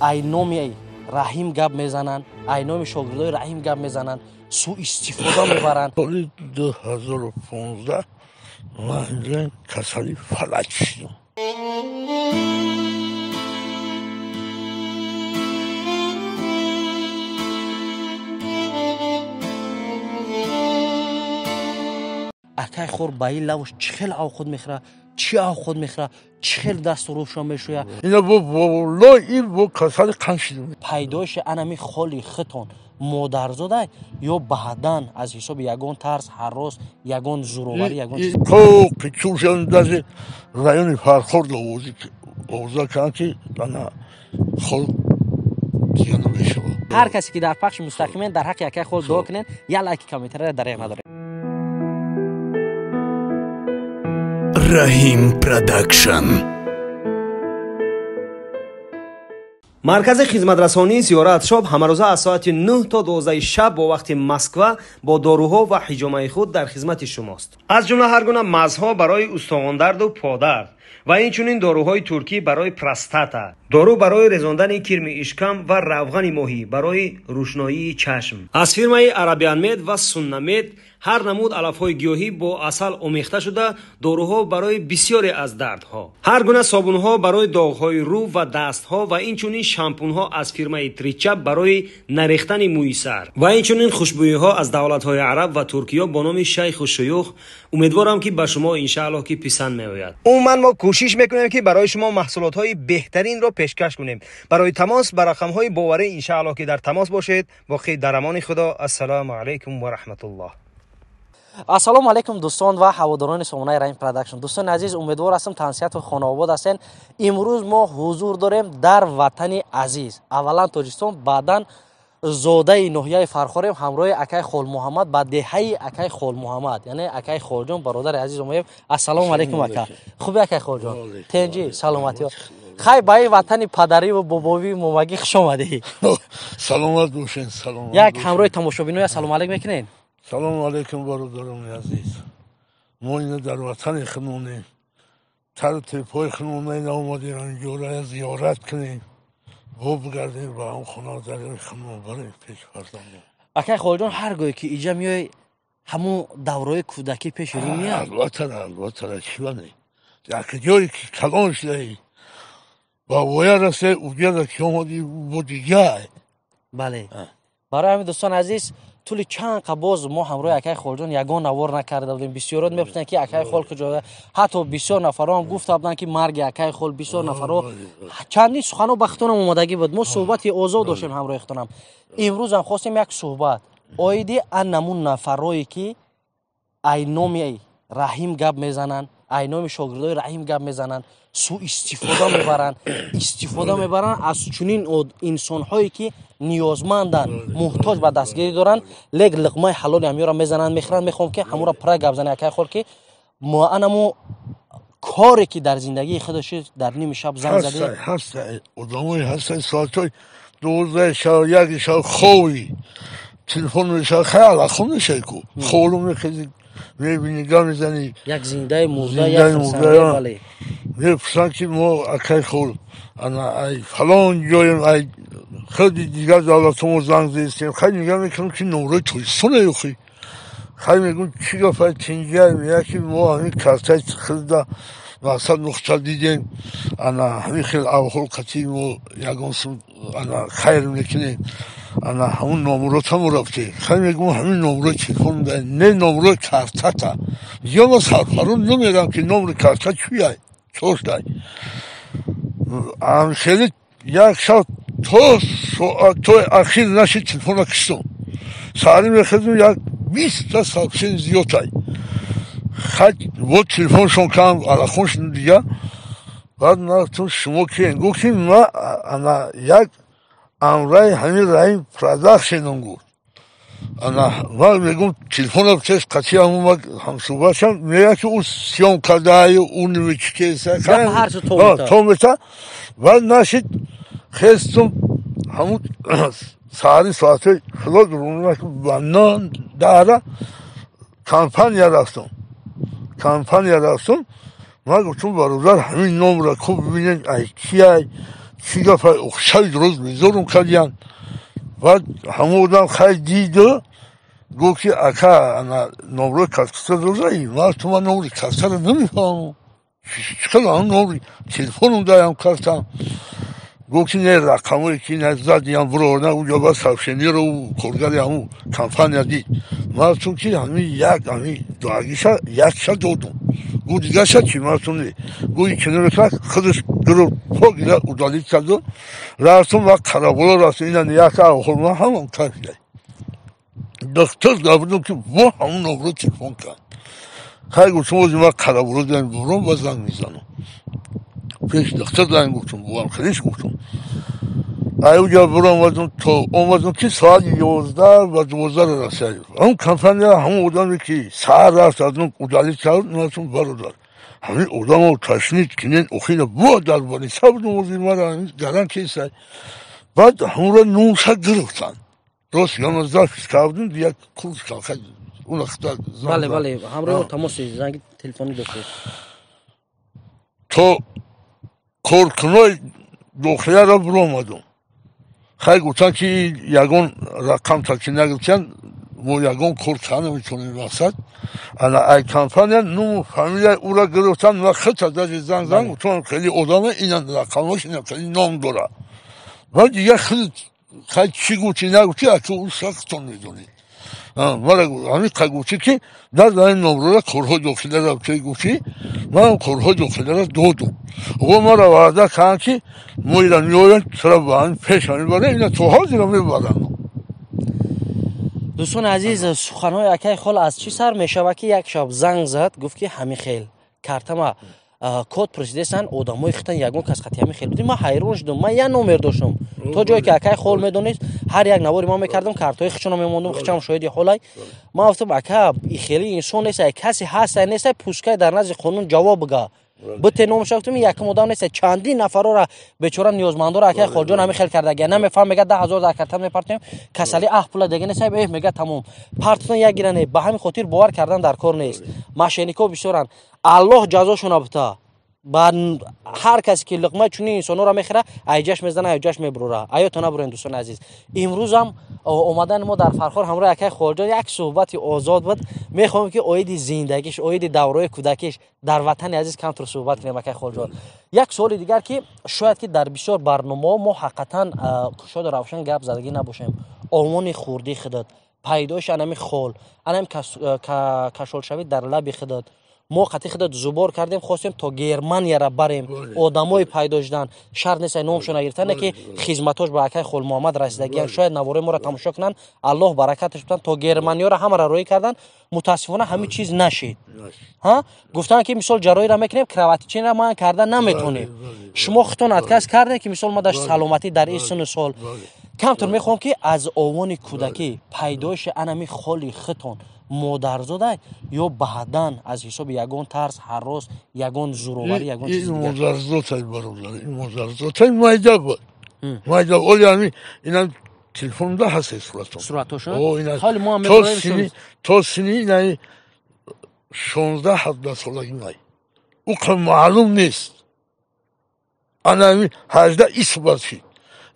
Ай номи Раҳим гап мезананд, ай номи шогирдои Раҳим гап мезананд, суистифода мебаранд. Соли 2015 ман касали фалаҷ шудам. Акай хор ба ин лавш чӣ хел авхуд мехӯра, чӣ авхуд мехӯра, чӣ хел дасту рӯшро мешӯя. Ина бо воллои бо касали қанд шудам. Пайдоиши анами холи хитон модарзода ё баъдан аз ҳисоби ягон тарс, ҳаррос, ягон зӯроварӣ, ягон чиз. То қичур шудам, даже райони Фархор овоза кардам, ки ана хол дига намешавад. Ҳар касе ки дар пахши мустақимен дар ҳаққи акай хол дуо кунед, як лайки комментария дареғ надоред. Раҳим Продакшн. Маркази хизматрасонии зиёрат шоп ҳамарӯза аз соати 9 то 12 шаб бо вақти Москва бо доруҳо ва ҳиҷомаи худ дар хизмати шумост. Аз ҷумла ҳар гуна мазҳо барои устухондарду подард ва инчунин доруҳои туркӣ барои простата, дору барои резондани кирми ишкам ва равғани моҳӣ барои рӯшноии чашм. Аз фирмаи Арабианмед ва Суннамед ҳар намуд алафҳои гиёҳӣ бо асал омехта шуда, доруҳо барои бисёре аз дардҳо, ҳар гуна собунҳо барои доғҳои рӯ ва дастҳо ва инчунин шампунҳо аз фирмаи Тричап барои нарехтани мӯи сар ва инчунин хушбӯиҳо аз давлатҳои араб ва туркиё бо номи Шайху Шуюх. Умедворам, ки ба шумо иншааллоҳ ки писанд меояд. Умуман мо кӯшиш мекунем, ки барои шумо маҳсулотҳои беҳтаринро пешкаш кунем. Барои тамос ба рақамҳои боварӣ иншааллоҳ ки дар тамос бошед. Боқӣ дар амони Худо. Ассалому алайкум ва раҳматуллоҳ. Ассалому алайкум дӯстон ва ҳаводорони сомонаи Раҳим Продакшн. Дӯстони азиз, умедвор ҳастам тансиҳату хонаобод ҳастен. Имрӯз мо ҳузур дорем дар ватани азиз, аввалан Тоҷикистон, баъдан зодаи ноҳияи Фархорем ҳамроҳи акай Холмуҳаммад ба деҳаи акай Холмуҳаммад, яъне акай Холҷон, бародари азиз омаем. Ассалому алайкум ака. Хуби акай Холҷон? Тенҷи, саломатиё. Хай, ба ин ватани падариву бобовию момагӣ хуш омадӣ. Саломат бошед, саломат. Як ҳамроҳи тамошобиноя салом алайк мекунед? Салому алайкум, бародарони азиз. Мо ина дар ватани худмонем, тару тепҳои худмон ина омадем инҷора зиёрат кунем, бо бигардем ба ҳам хона дарёи худмон барем пеш фарзандон. Акай Холҷон, ҳар гоҳе ки иҷа меои, ҳамун давраҳои кӯдакӣ пеши рӯ меяд? Албатта, албатта, чӣ бане, як ҷое ки калон шудаи, ба воя расидаи, уҷада ки омадӣ бо дигар. Бале, барои ҳамин дӯстони азиз, тӯли чанд қа боз мо ҳамроҳи акай Холҷон ягон навор накарда будем. Бисёрот мепурсанд, ки акай хол куҷо. Ҳатто бисёр нафарҳо ҳам гуфта буданд, ки марги акай хол, бисёр нафарҳо чандин суханҳо ба хитонам омодагӣ буд. Мо суҳбати озод доштем ҳамроҳи хитонам. Имрӯзам хостем як суҳбат оиди ан намун нафарҳое, ки ай номи Раҳим гап мезананд, ай номи шогирдои Раҳим гап мезананд, суистифода мебаранд, истифода мебаранд аз чунин инсонҳое, ки ниёзманданд, муҳтоҷ ба дастгирӣ доранд, лек луқмаи ҳалоли ҳамёро мезананд, мехӯранд. Мехоҳам, ки ҳамуро пурра гап занем, акай хол, ки анаму коре, ки дар зиндагии худаш дар ними шаб занг задӣ. Ҳаста одамое ҳастанд, соатҳои 12 шаб, 1 шаб хови, телефон мешавад, хай алақо мешавӣ ку, хобро мехезӣ, мебинӣ, гап мезанӣ. Як зиндаи мурда, як хурсандӣ, бале. Мепурсанд, ки мо акай хол ана ай фалон ҷоем, ай хеле дигар давлатҳо мо занг задистем. Хай, нигоҳ мекунам, ки номрои Тоҷикистон охи. Хай, мегӯм, чӣ гапай, тинҷай? Меяд, ки мо ҳамин картаи хелда мақсад нуқта дидем, ана ҳамин хел авҳол қатъи мо ягон сум ана хайр мекунем, ана ҳамун номротамо рафтем. Хай, мегӯм, ҳамин номрои телефон не, номрои картата ё ма сарфарон намерам, ки номри карта чӯяй чоштай. Хеле як шаб то соатҳои ахир наши телефона киштум. Саҳарӣ мехезум, як 20-та сообщение зиёдтай. Хай, бо телефоншон кам алахон шудум дига. Баъд нарафтум, шумо киен? Гуфт, ки ма ана як амраи ҳамин Раҳим Продакшеном, гуфт. Ана ман мегӯм, телефона тез қатъи ҳамун ма ҳамсӯҳбат шам. Меяд, ки ӯ съём кардаю, ӯ немечикеса то мета. Баъд нашид, хестум, ҳамун саҳари соатҳои худо ба нон дара компания рафтум, компания рафтум. Ман гуфтум, бародар, ҳамин номро хуб бибинед, ай кияй. Чӣ гапа шаби рӯз безорум кардиян. Баъд ҳамон одам хай диду гуфт ки ака ана номрои картата дораи. Ман гуфтам ман номри картаро намефаҳмам. Чӣ қадар ҳамон номри телефоном даям картам. Гуфт ки не рақамое ки ина задиям бировардан уҷо баъд сообщениеро ӯ коргари ҳамун компания дид. Ман гуфтам ки ҳамин як ҳамин дуагиша якша додум. Гуфт дигаша чӣ? Ман гуфтам не. Гуфт иккиниро кард худаш гирифт пок ила удалить карду рафтум ва Қараболо рафтум ина яка ҳурма ҳамон кард. Доктор гапидум ки бо ҳамон номро телефон кард. Хай гуфтум ози ман Қараболо даем буром ва занг мезанам. Пеш доктор даем гуфтум бувам хелиш гуфтум. Ай уҷа биромадум то омадум ки соат 11:12 расид. Ҳамон компания ҳамон одаме ки саҳар рафт аз он удалить кард, ман бародар. Ҳамин одамо ташнид кинен охина бо дар больница будум ози мара гаран кесай. Баъд ҳамонро номша гирифтанд. Рост гап запись кардум як курс калха уна хита. Бале, бале, ҳамроҳ тамоси занги телефонӣ доштед. То коркунои дохиларо биромадум. Хай гуфтанд ки ягон рақам таки нагирифтиянд, мо ягон кор карда наметавонем мақсад. Ана ай компания нуму фамилияи ӯра гирифтанд ва хита даже занг занг гуфтам хеле одама ина рақамош ина хеле ном дора. Баъд дигар худ хай чӣ гуфти нагуфти ака ӯ шахстон медонед. Мара ҳамин қа гуфти ки дар ин номрора корҳои дохиларо ки гуфти ман корҳои дохиларо додум. О мара ваъда карданд ки мо ира меоянд тура ба ҳамин пеша мебарем, ина то ҳозира мебаранд. Дӯстони азиз, суханҳои акаи хол аз чӣ сар мешавад ки як шаб занг зад, гуфт ки ҳамин хел картама код пурсидесан одамои хитан ягон кас хати ҳамин хел будим. Ман ҳайрон шудам, ман як номер доштам. То ҷое ки акаи хол медонист, ҳар як навори ман мекардам, картҳои хичона мемондум, хичам шоҳиди ҳолай. Ман гуфтам ака хеле инсон нест, касе ҳаст нест, пускай дар назди қонун ҷавоб бига. Бите номша гуфтам якум одам нест, чандин нафарора бечора ниёзмандора акаи холҷон ҳамин хел кардагия. Намефаҳм мега 10,000 дар карта мепартем, касали аҳ пула дега нест, эҳ мега тамом. Партотон як гира не, ба ҳамин хотир бовар кардан дар кор нест. Мошеннико бисёранд. Аллоҳ ҷазошона бита. Ба ҳар касе ки луқмаи чунин инсонҳоро мехӯра, айҷаш мезана, айҷаш мебурора. Аёто набурен дӯстони азиз. Имрӯзам омадани мо дар Фархор ҳамроҳи акаи холҷон як суҳбати озод буд. Мехоҳем ки оиди зиндагиш, оиди давраи кӯдакиш дар ватани азиз камтар суҳбат кунем акаи холҷон. Як суоли дигар ки шояд ки дар бисёр барномаҳо мо ҳақиқатан кушоду равшан гап задагӣ набошем. Овони хурдии худат, пайдоиши анами хол, анами кашолшавӣ дар лаби худат, мо қати худат зубор кардем, хостем то Германияра барем. Одамое пайдо шуданд, шарт нест номшон нагирифтан, ки хизматош ба акаи Холмуҳаммад расидагиянд. Шояд навораи моро тамошо кунанд, Аллоҳ баракаташ биданд, то Германияро ҳамаро роҳӣ карданд. Мутаассифона ҳамин чиз нашид. Ҳа? Гуфтанд ки мисол ҷарроҳиро мекунем, кровотечениро ман карда наметонем. Шумо худтон отказ кардем ки мисол ма дар саломатӣ дар ин синну сол. Камтар мехоҳам ки аз овони кӯдакӣ пайдоиши анами холи худтон модарзода ё баъдан аз ҳисоби ягон тарс, ҳарос, ягон зӯроварӣ, ягон чизи дигар. Модарзодай бародар, ин модарзодай майда буд. Майда оли ҳамин ина телефонда ҳаст суратон. Суратошон? О, ина ҳоли мо ҳам мебарем. То сини ина 16-17 солагӣ май. Ӯ қа маълум нест. Ана ҳамин 18 исбот шид.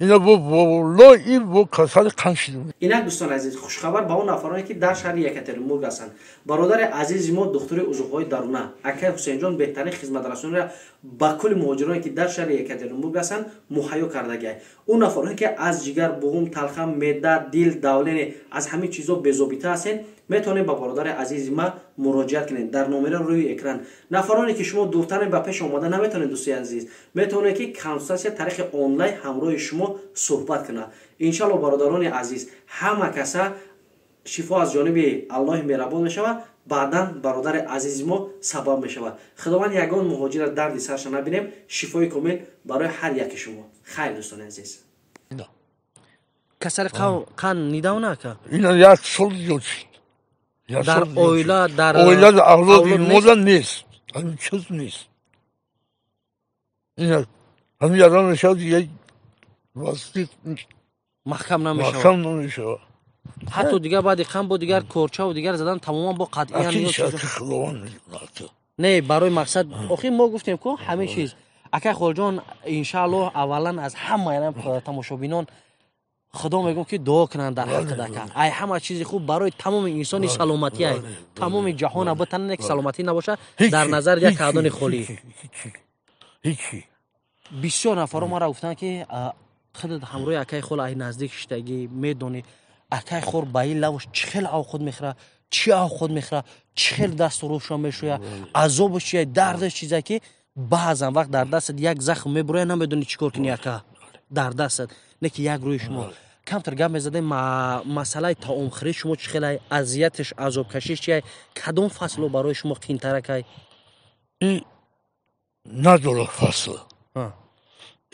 Ина бо воллои бо касали қанд шидум. Инак дӯстони азиз, хушхабар ба он нафароне ки дар шаҳри Екатеринбург ҳастанд. Бародари азизи мо духтури узвҳои даруна акаи Ҳусейнҷон беҳтарин хизматрасониро ба кулли муҳоҷироне ки дар шаҳри Екатеринбург ҳастанд муҳайё кардагиай. Он нафароне ки аз ҷигар, буғум, талха, меъда, дил, давление аз ҳамин чизо безобита ҳастед, метавонед ба бародари азизи ма муроҷиат кунед дар номера рӯи экран. Нафароне ки шумо дуртар ба пеш омада наметавонед дӯстои азиз, метавонед ки консултатсия тариқи онлайн ҳамроҳи шумо суҳбат кунад. Иншалло бародарони азиз, ҳама каса шифо аз ҷониби Аллоҳи меҳрабон мешавад, баъдан бародари азизи мо сабаб мешавад. Худованд ягон муҳоҷира дарди сарша набинем, шифои комил барои ҳар яки шумо. Хайр дӯстони азиз. Касали қанд нидавна ака? Ина як сол зиёд шуд. Дар оила, дар оила авлоди мода нест. Ҳамин чиз нест. Ина ҳамин ядам мешавад як васти маҳкам намешавад. Маҳкам намешавад. Ҳатто дигар баъди қанд бо дигар корчаву дигар задан тамоман бо қатъиян Худованд медонад. Не, барои мақсад охир мо гуфтем ку ҳамин чиз Акай Холҷон, иншааллоҳ, аввалан аз ҳама тамошобинон худо мегӯм, ки дуо кунанд дар ҳаққи дака. Ай ҳама чизи хуб барои тамоми инсони саломатӣ, ай тамоми ҷаҳона битанне ки саломатӣ набошад, дар назар як каъдони холӣ. Бисёр нафарҳо маро гуфтанд, ки худат ҳамроҳи акай хол ай наздик шиштагӣ, медонӣ, акай хол ба ин лавш чӣ хел авхуд мехӯрад, чӣ авхуд мехӯрад, чӣ хел дасту рӯшро мешӯяд, азобаш чия, дардаш чизе, ки баъзан вақт дар дастат як захм мебурояд, намедонӣ чӣ кор кунӣ, ака, дар дастат не ки як рӯи шумо. Камтар гап мезадем масъалаи таомхӯрӣ, шумо чӣ хел азияташ, азобкашиш чия, кадом фасло барои шумо қиинтаракай? Надорад фасл.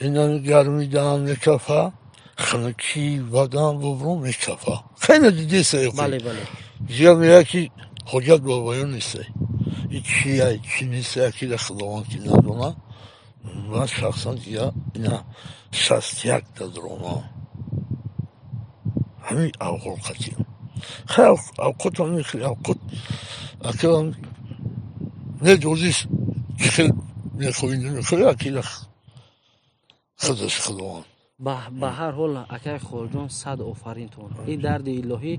Инами гармидаам мекафа, хунукӣ бадан бубром мекафа. Хеле дидеса. Бале, бале. Зиёд меяд, ки ҳоҷат ба баён нестай. И чия, чи неста, якида Худованд ки надонад. Ман шахсан дия ина 61 дадромам. Ҳамин авҳол қатиям. Хай, авқотам мехӯри, авқот акилам медозиш, чӣ хел мехоҳӣ, намехоҳӣ, акила худаш Худованд. Ба ҳар ҳол, акай Холҷон, сад офаринтон. Ин дарди илоҳӣ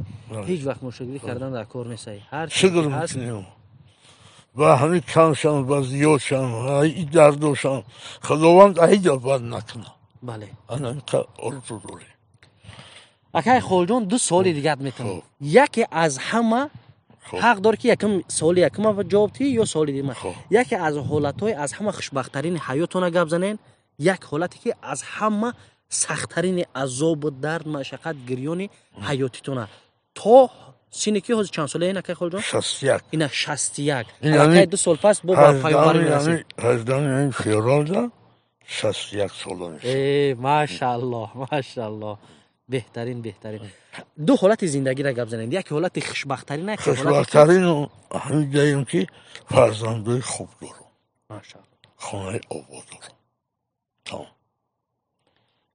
ҳеҷ вақт мушкилӣ кардан дар кор нестай. Ҳар шукр мекунем, ба ҳамин камшам, ба зиёдшам, и дардошам Худованд аида бад накунад. Бале. Ана орзу дорем. Акай Холҷон, ду суоли дигар метавонам. Яке аз ҳама ҳақ дор, ки якум суоли якума ҷавоб тиҳӣ ё суоли дигар. Яке аз ҳолатҳои аз ҳама хушбахттарини ҳаётона гап занен, як ҳолате ки аз ҳама сахттарини азобу дард, машаққат, гирёни ҳаётитона то сине ки ҳозир чанд солаен, акай Холҷон? 61. Ина 61, аллакай 2 сол пас бо ба паёмбарӣ мерасед. 18-ами февралда 61 сола мешавад. Э, машааллоҳ, машааллоҳ, беҳтарин, беҳтарин. Ду ҳолати зиндагиро гап занед: яке ҳолати хушбахттарин. Хушбахттарин ҳамин даем, ки фарзандои хуб дорам, хонаи обод дорам, тамом.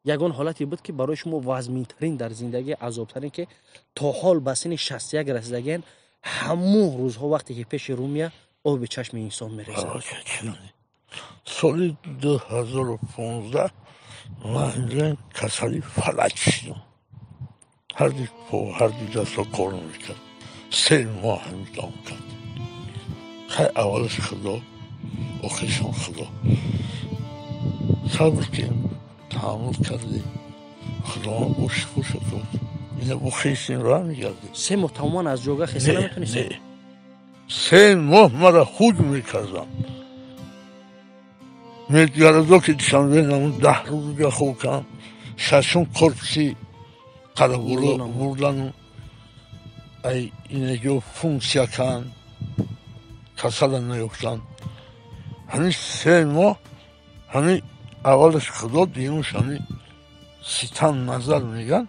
Ягон ҳолате буд, ки барои шумо вазминтарин дар зиндагӣ, азобтарин, ки то ҳол ба синни 61 расидаген, ҳамун рӯзҳо вақте ки пеши рӯ меяд, оби чашми инсон мерезад? Соли 2015 ман касали фалаҷ шудам. Ҳарду по, ҳарду дастро кор намекард. 3 моҳ ҳамин давом кард. Хай, аввалаш Худо, охиршон Худо. Сабр кардем, таҳаммул кардем, Худованд бо шифоша дод. Ина бо хесем, роҳ мегардем. 3 моҳ тамоман аз ҷойга хеса наметонистед? 3 моҳ мара худ мекардам. Медгарадо ки Душанбе намун 10 рӯзга хоб кардам. Шашум корпуси Қараболо бурдану ай инеҷо пунксия карданд, касала наёфтанд. Ҳамин 3 моҳ ҳамин аввалаш Худо, дуюмаш ҳамин Ситам Назар меган,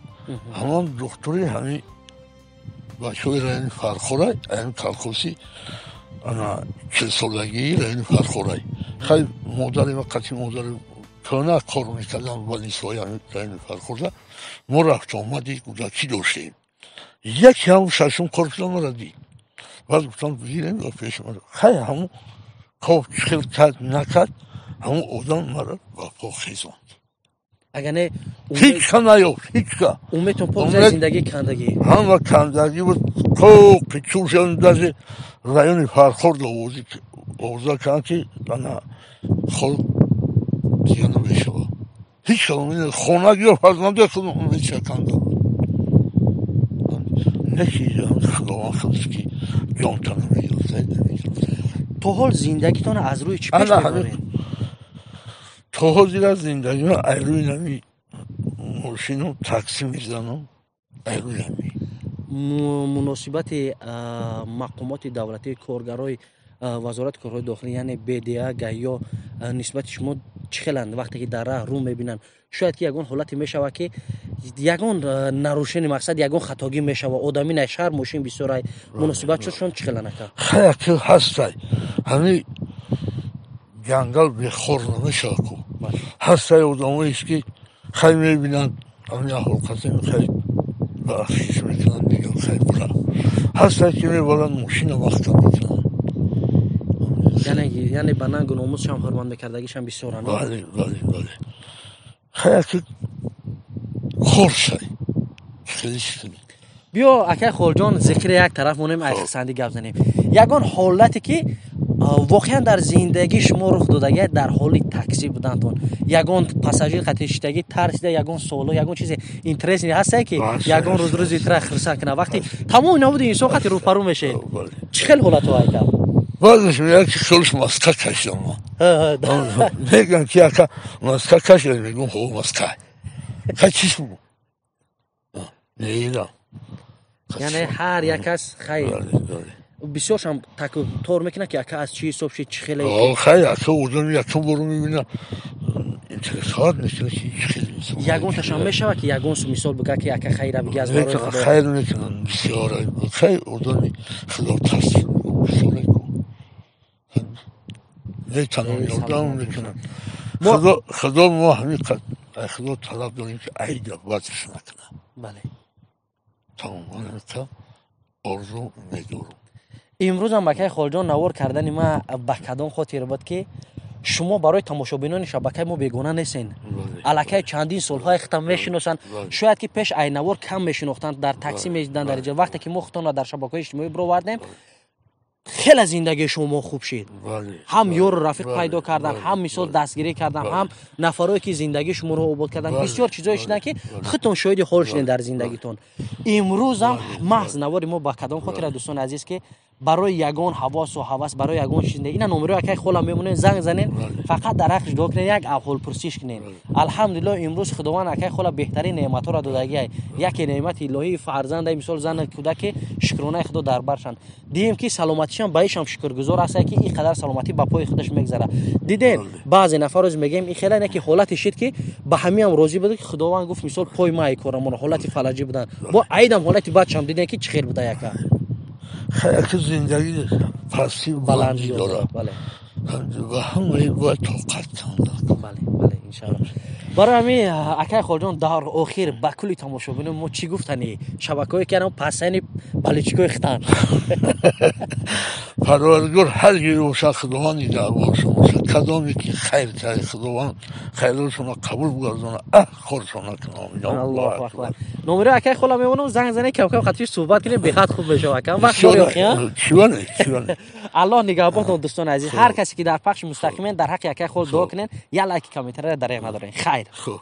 ҳамон духтури ҳамин бачаҳои райони Фархорай, ҳамин колхози ана 40-солагии райони Фархорай. Хай, модари ма қати модари кӯна кор мекардам ба нисои ҳамин райони Фархорда. Мо рафту омади кӯдакӣ доштем. Яке ҳамун шашум корпуса мара дид. Баъд гуфтам, гирем ё пеши мара. Хай, ҳамун ков чӣ хел кард, накард, ҳамун одам мара ба по хезонд. Агар не Ҳеҷ ка наёфт, ҳеҷ ка. Умедтон пок, зиндагӣ кандагӣ. Ҳама кандагӣ буд. Қоқи чӯшан даже райони Фархорда овоза карданд, ки ана хол дига намешавад. Ҳеҷ ка хонагиё, фарзандаи худам умедша канда буд. Не ки Худованд худаш ки ҷонта намегирифт, намегирифт. То ҳол зиндагитон аз рӯи чӣ пеш мебаред? То ҳозира зиндагима ай рӯи нами мошину такси мезанам, ай рӯи ҳами. Муносибати мақомоти давлатӣ, коргарои Вазорати корҳои дохилӣ, яъне БДА, ГАИ ё нисбати шумо чӣ хеланд, вақте ки дар раҳ рӯ мебинанд? Шояд ки ягон ҳолате мешавад, ки ягон нарушение, мақсад, ягон хатогӣ мешавад, одами най шаҳр, мошин бисёрай, муносибатшон чӣ хеланд, ака? Хаяки ҳастай. Ҳами ҷангал бехор намешавад ку. Ҳастай одамоест, ки хай мебинанд ҳамин аҳолқасем, хай бахшиш мекунанд, мегӯянд, хай бура. Ҳастай, ки мебаранд, мошина маҳкам мекунанд. Яъне ба нангу номусшам ҳурмат мекардагишам бисёранд. Бале, бале, бале. Хая ки хоршай. Хеле шикани. Биё, акай Холҷон, зикри як тараф монем, ай хисандӣ гап занем. Ягон ҳолате ки воқеан дар зиндагии шумо рух додагия, дар ҳоли таксӣ будантон, ягон пассажир қати шиштагӣ тарсида, ягон суоло, ягон чизе интересный ҳастае, ки ягон рӯз рӯзи тра хурсанд кунад, вақти тамоми намуди инсон қати рӯпарӯ мешед, чӣ хел ҳолатҳо, айка? Баъзеш мегӯяд, ки хелш маска кашидам ман. Мегӯям, ки ака, маска кашидам, мегӯям, ҳо, маска. Хай, чиш бугӯ? Неирам. Яъне ҳар як кас, хай, бисёршам такрор мекунад, ки ака, аз чӣ ҳисоб шид, чӣ хеле? Хай, ака, одам якум боро мебинам, интересовать мекунад, ки чӣ хел инсон. Ягонташам мешавад, ки ягон су мисол бигӯяд, ки ака, хайра биги аз барои Худо? Хайр мекунанд бисёр. Хай, одами худотарс бисёре метавонам, ёрдам мекунанд. Худо, мо ҳамин қад Худо талаб дорем, ки айда бадш накунад. Тамом, орзу медорам. Имрӯзам, акай Холҷон, навор кардани ма ба кадом хотир буд, ки шумо барои тамошобинони шабакаи мо бегона нестен. Аллакай чандин солҳои хитам мешиносанд. Шояд ки пеш ай навор кам мешинохтанд, дар таксӣ медиданд дар ҷа. Вақте ки мо худтонро дар шабакаҳои иҷтимоӣ бировардем, хеле зиндагии шумо хуб шид. Ҳам ёру рафиқ пайдо кардан, ҳам мисол дастгирӣ кардан, ҳам нафарое ки зиндагии шуморо обод кардан, бисёр чизое шуданд, ки худтон шоҳиди ҳол шудем дар зиндагитон. Имрӯзам маҳз навори мо ба кадом хотира, дӯстони азиз, ки барои ягон ҳавосу ҳавас, барои ягон чиз не. Ина номерои акай хола мемонем, занг занен, фақат дар ҳаққиш дуо кунен, як аҳволпурсиш кунен. Алҳамдулилло, имрӯз Худованд акай хола беҳтарин неъматҳоро додагиай. Яке неъмати илоҳии фарзанда, мисол зану кӯдаке, шукронаи Худо дар баршанд. Дием, ки саломатишам, ба ишам шукргузор ҳастае, ки ин қадар саломатӣ ба пои худаш мегзарад. Дидем, баъзе нафар рӯз мегӯем, ин хеле не, ки ҳолате шид, ки ба ҳамиам розӣ буд, ки Худованд гуфт, мисол, пои ма ай корамона, ҳолати фалаҷӣ буданд. Бо айдам ҳолати бадшам дидем, ки чӣ хел буда яка. Хай, зиндагӣ пастӣ баландӣ дорад ва ҳамаи бояд тоқат кунад. Бале, бале, иншалло. Барои ҳамин, акай Холҷон, дар охир ба кулли тамошобинон мо чӣ гуфтани, шабакаҳое ки пасани баличкои хитан? Парвардигор ҳар ҷое бошад, Худованд нигаҳбоншон бошад. Кадоме ки хайр кард, Худованд хайрашонро қабул бигардонад, коршон накунад. Аллоҳу акбар. Номерои акай хола мемонам, занг занед, кам-кам хатиш суҳбат кунем, беҳад хуб мешавад, акам вақт дори охи? Чиване, чиване. Аллоҳ нигаҳбонтон, дӯстони азиз. Ҳар касе ки дар пахши мустақимен, дар ҳаққи акай хол дуо кунед, як лайки, комментария дареғ надорем. Хайр. Хуб.